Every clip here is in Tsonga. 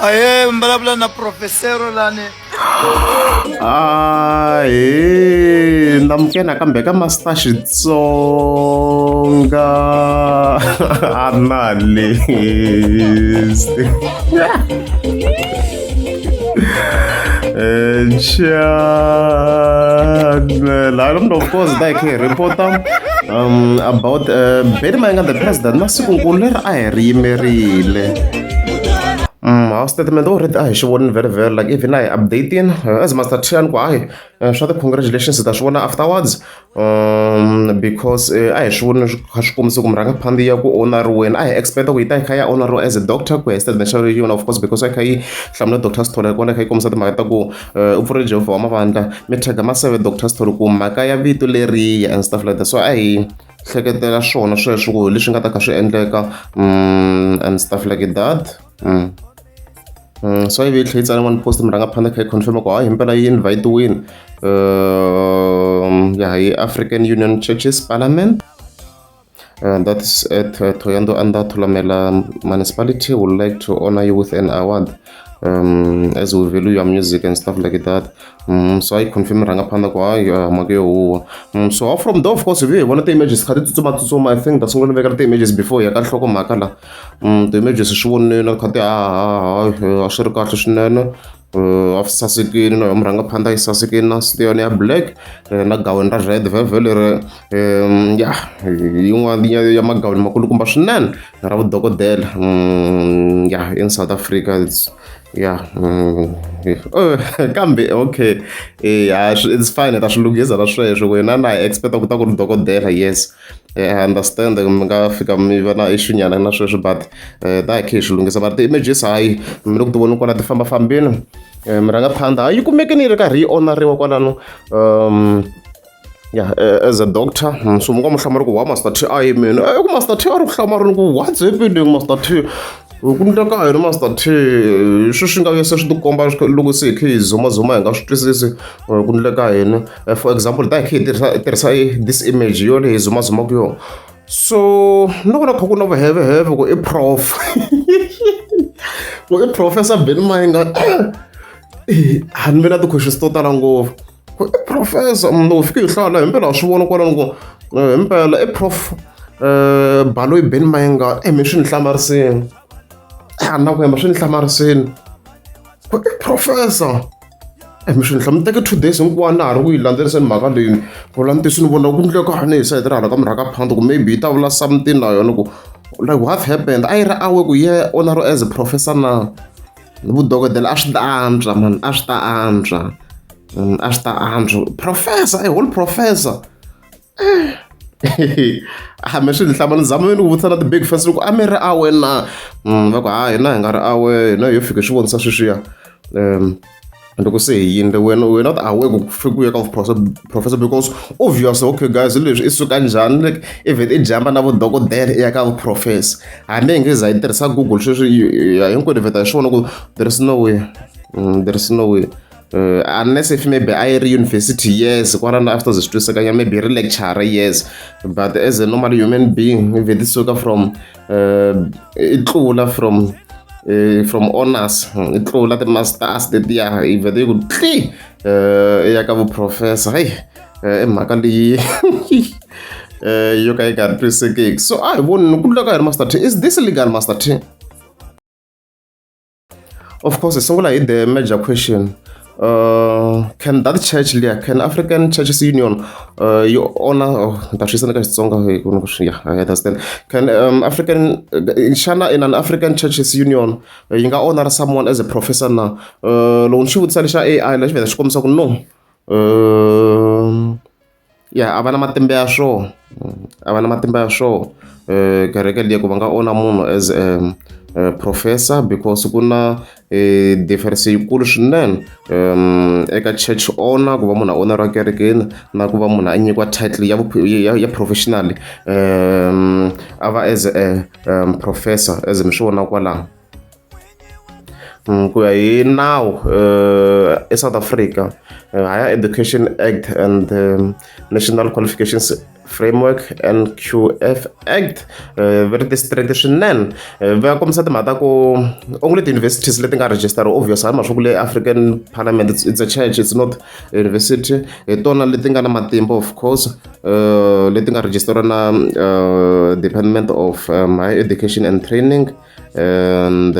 Ahee, mi vulavula na profesero lani. Ahee, ndamukela nakambe ka Master Xitsonga Analyst. Channel. Of course, that I reporter about Benny Mayengani the president na sikunkulu leri a hi ri yimerile. House statement already a hi xi vonini very very like even a hi updating as Master T ku hayi swa ti-congratulations hi ta swi vona afterwards because a hi swi voni swi kha swi kombisa ku murhangaphandle ya ku onariweni a hi expect ku yi ta yi kha ya onariwa as a doctor ku ya hi statement xa yona, of course, because a yi kha yi hlamula Dr Sithole kwala, yi kha yi kombisa timhaka ta ku u pfurile Jehovha wa mavandla mi tag Maseve Dr Sithole ku mhaka ya vito leriya and stuff like that. So a hi hleketela swona sweswo ku leswi nga ta kha swi endleka and stuff like that. So yi tlhe yi tsala n'wana post murhangaphandle kha yi confirm ku hayi, himpela yi invite-wini ya hi African Union Churches Parliament. That is at Thohoyandou under Thulamela Municipality, would like to honor you with an award as we value your music and stuff like that. So I confirm rhangaphandle ku hayi, mhaka yo huwa. So from there, of course, hi vona ti-images kha ti tsutsuma tsutsuma. I think ta sungula ni vekela ti-images before hi ya ka nhlokomhaka la. Ti-images swi vonile kha ti haha, a swi ri kahle swinene. A swi sasekile na yo murhangaphandle yi sasekile na suit ya yona ya black na gawuni ra red vhevhe leri, ya yin'wana ya magawuni makulukumba swinene ra vudokodela ya in South Africa. It's yeah, kambe okay, ya it's fine, hi ta swi lunghisa na sweswo ku hina na hi expect ku ta ku ri dokodela. Yes, I understand mi nga fika mi va na issue nyana na sweswo, but ta hi khe hi swi lunghisa. But ti-images hayi, mi le ku ti voni kwala ti fambafambini. Murhangaphandle hayi, yi kumekini yi ri karhi yi onariwa kwalano yeah, as a doctor. So mi nga mu hlamuri ku wa Master T a yimini ku Master T a ri ku hlamarini ku what's happening, Master T, ku endleka yini Master T, swi swi nga se swi tikomba loko se hi khe hi zumazuma hi nga swi twisisi ku endleka yini. For example, ta hi khe hi tirhisa this image yo leyi hi zumazumaka yona, so ni vona kha ku na vuheveheve ku i prof, ku i Professor Benny Mayengani. A ni ve na ti-questions to tala ngopfu ku i professor. Loko fike hi hlaya himpela wa swi vona kwalano ku himpela i Prof Baloyi Benny Mayengani. E mi swi ni hlamarisini, a na ku hemba, swi ni hlamarisini ku i professor. E mi swi ni mi teke 2 days hinkwayo na ha ri ku yi landzeliseni mhaka leyi ku la ntiso ni vona ku endleka ni hi sayiti ra hala ka murhangaphandle ku maybe yi ta vula something na yona ku like what happened, a yi ri awe ku ye honor as a professor na vudokodela, a swi ta antswa man, a swi ta antswa, a swi ta antswa professor, a whole professor. A mi swi ni hlamala, ni zama ni ku vutisa na ti-big fans loko a mi ri awe na. Va ku ha hina hi nga ri awe, hina hi yo fika hi swi vonisa sweswiya loko se hi yindle wena we're not aware ku fika ku ya ka professor because obviously, okay guys, leswi i suka njhani, like even i jamba na vudokodela i ya ka vuprofessor, hambi hi nge za hi tirhisa Google sweswi hinkwenu hi vheta hi swona ku there is no way, there is no way, unless if maybe a yi ri university, yes, kwalano after swi twisekanya, maybe yi ri lecturer, yes, but as a normal human being i vheti suka from i tlula from honors, i tlula ti-masters tetiya, i vhete yi ku tli i ya ka vuprofessor. Heyi, i mhaka leyi yo ka yi nga twisisekeki. So a hi voni ku leka hi ri Master T, is this legal, Master T? Of course, hi sungula hi the major question. Can that church liya, can African Churches Union yi honor, oh, ni ta swi yisa na ka Xitsonga hi ku yeah, I understand. Can African xana in an African Churches Union yi nga honor someone as a professor na? Loko ni xi vutisa lexa AI lexi vhela xi kombisa ku no. Ya a va na matimba ya swona, a va na matimba ya swona kereke liya ku va nga honor munhu as a professor because ku na difference yikulu swinene eka church honor, ku va munhu a honoriwa kerekeni, na ku va munhu a nyikiwa title ya professional, a va as a professor, as mi swi vona kwalano. Ku ya hi nawu eSouth Africa, Higher Education Act and National Qualifications Framework, NQF Act, va ri ti-strict swinene. Va kombisa timhaka ta ku only ti-universities leti nga register, obvious a swa ku le African Parliament, it's a church, it's not a university, hi tona leti nga na matimba, of course, leti nga register na Department of Higher Education and Training, and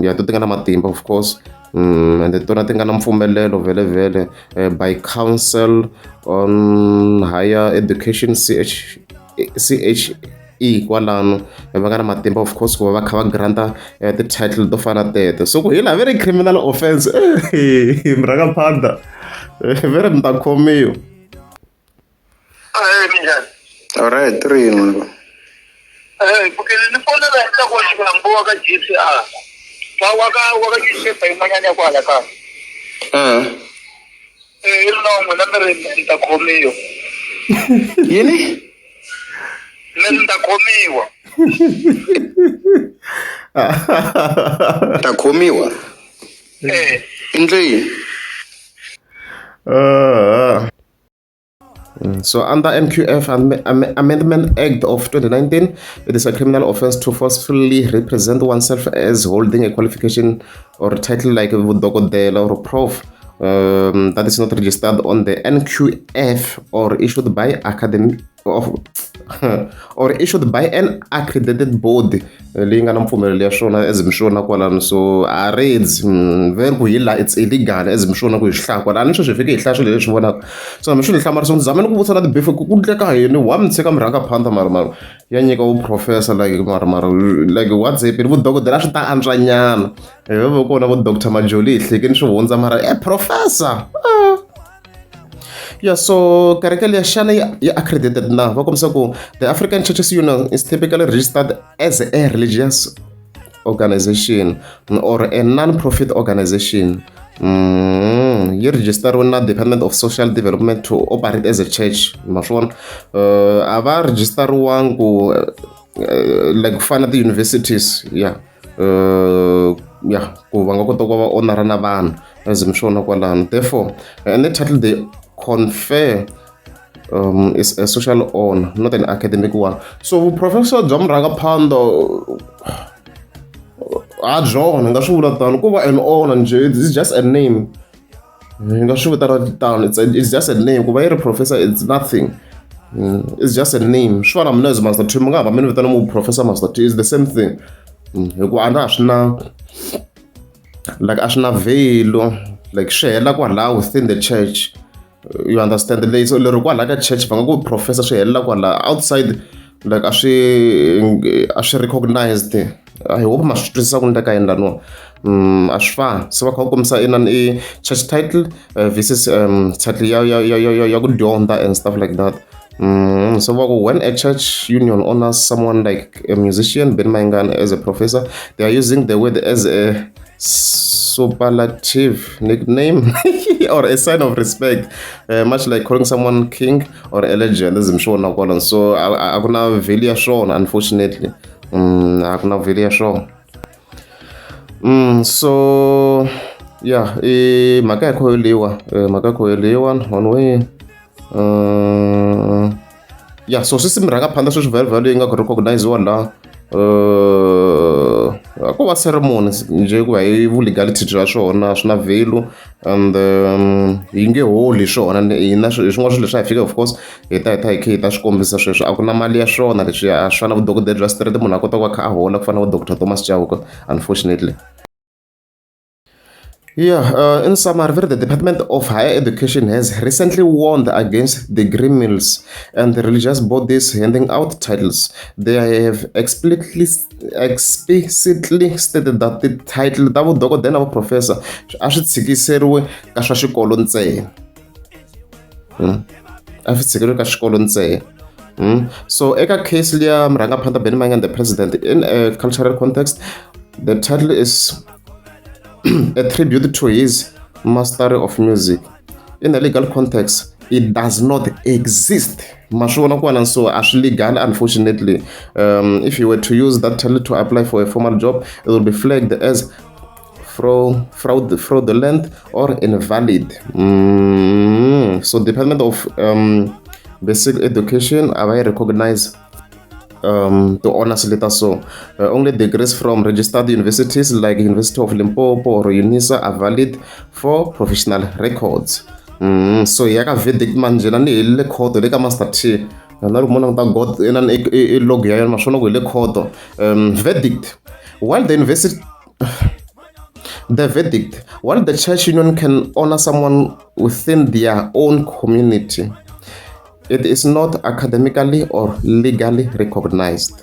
ya to ti nga na matimba, of course, and tona ti nga na mpfumelelo vhele vhele by Council on Higher Education, CH, CHE kwalano, va nga na matimba, of course, ku va va kha va granta ti-title to fana teto. So ku hi laha very criminal offense, murhangaphandla ve ri mi ta khomiwa. Ahee, minjhani? Alright, ri yini? Pfukeli ni fonela hi ta ku xihambu wa ka GCR. Wa wa ka newspaper yin'wanyana ya kwala kaya. I ri na n'wina mi ri ni ta khomiwa. Yini? Mi ri ni ta khomiwa. Ta khomiwa? Eh. I ndle yini? So under NQF Amendment Act of 2019, it is a criminal offense to forcefully represent oneself as holding a qualification or title like dokodela or prof that is not registered on the NQF or issued by academy of or issued by an accredited body leyi nga na mpfumelelo ya swona, as mi swi vona kwalano. So a redzi ve ku hi laha it's illegal, as mi swi vona ku hi swi hlaya kwalano. A ni sweswi hi fike hi hlaya swilo leswi vonaka, so mi swi ni hlamarisa. Ni zama ni ku vutisa na ti-beef ku ndleka yini wa mi tshika murhangaphandla mara mara ya nyika vuprofessor, like mara mara like what's happening? Vudokodela swi ta antswa nyana, hi va kona vo Dr Majoli, hi hlekeni swi hundza, mara e professor, ah. Yeah, so kereke liya xana ya accredited na? Va kombisa ku the African Churches Union is typically registered as a religious organization or a non-profit organization. Yi registeriwe na Department of Social Development to operate as a church. Ma swi vona, a va registeriwangi ku like ku fana na ti-universities, yeah, yeah, ku va nga kota ku va va honora na vanhu, as mi swi vona kwalano. Therefore, any title they confer is a social honor, not an academic one. So vuprofessor bya murhangaphandla ha byona, hi nga swi vula tano, ku va an honor njhe, it's just a name. Hi nga swi vitana tano, it's just a name. Ku va yi ri professor, it's nothing. It's just a name. Swi fana na mina as Master T, mi nga ha va mi ni vitana mu Professor Master T, it's the same thing. Hikuva a na ha swi na like a swi na value, like swi hela kwalaho within the church, you understand? Leyi so lero kwalaha ka church va nga ku professor, swi helela kwala. Outside, like a swi recognized. I hope ma swi twisisa ku ndleka yini laniwa. A swi fani. Se va kha va kombisa inani i church title versus title ya ku dyondza and stuff like that. So va ku when a church union honors someone like a musician Ben Mayengani as a professor, they are using the word as a superlative nickname or a sign of respect, much like calling someone king or a legend, as mi swi vona kwalano. So a ku na value ya swona, unfortunately. A ku na value ya swona. So yeah, i mhaka ya khoyoliwa, mhaka ya khoyoliwa one way. Yeah, so swisi murhangaphandla sweswi value value yi nga ku recogniziwa laha, ko va ceremony njhe, ku ya hi vulegality bya swona, swi na value and yi nge holi swona. Hina hi swin'wana swilo leswi a hi fika, of course, hi ta hi kha hi ta swi kombisa sweswo. A ku na mali ya swona leswiya, a swi fana na vudokodela bya straight, munhu a kota ku va kha a hola ku fana na vo Dr Thomas Chauke, unfortunately. Yeah, in summary, the Department of Higher Education has recently warned against degree mills and the religious bodies handing out titles. They have explicitly stated that the title ta vudokodela na professor a swi tshikiseriwe ka swa xikolo ntsena. A swi tshikeriwe ka xikolo ntsena. So eka case liya murhangaphandla Benny Mayengani, the president, in a cultural context, the title is a tribute to his mastery of music. In a legal context, it does not exist. Ma swi vona kwala? So a swi legal, unfortunately. If you were to use that title to apply for a formal job, it will be flagged as Fraudulent or invalid. So Department of Basic Education a va yi recognize ti-honors leta. So only degrees from registered universities like University of Limpopo or UNISA are valid for professional records. So hi ya ka verdict manjhena ni hi le khoto le ka Master T na loko mo languta god inani i log ya yona naswona ku hi le khoto. Verdict: while the university the verdict, while the church union can honor someone within their own community, it is not academically or legally recognized.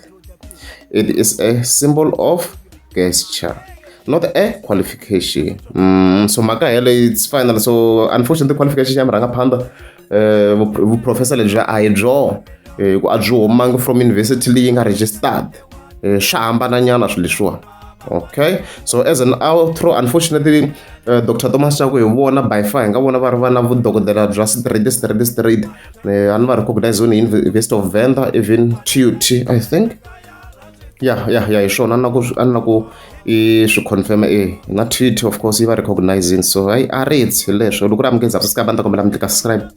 It is a symbol of gesture, not a qualification. So mhaka yeleyo, it's final. So unfortunately, qualification ya murhangaphandha, vuprofessor lebyi a hi byoho ku a byi humangi from university leyi nga registered. Swa hambananyana swilo leswiwani. Okay, so as an outro, unfortunately, Dr Thomas Chauke hi vona by far hi nga vona va ri va na vudokodela bya straight, straight, straight. A ni va recognize hi University of Venda, even TUT, I think. Yeah, hi swona na ku a ni na ku i swi confirm e na TUT, of course, yi va recognizing. So hayi, a ri hi leswo loko ri amukeza subscribe, a ni ta kombela mi tlika subscribe.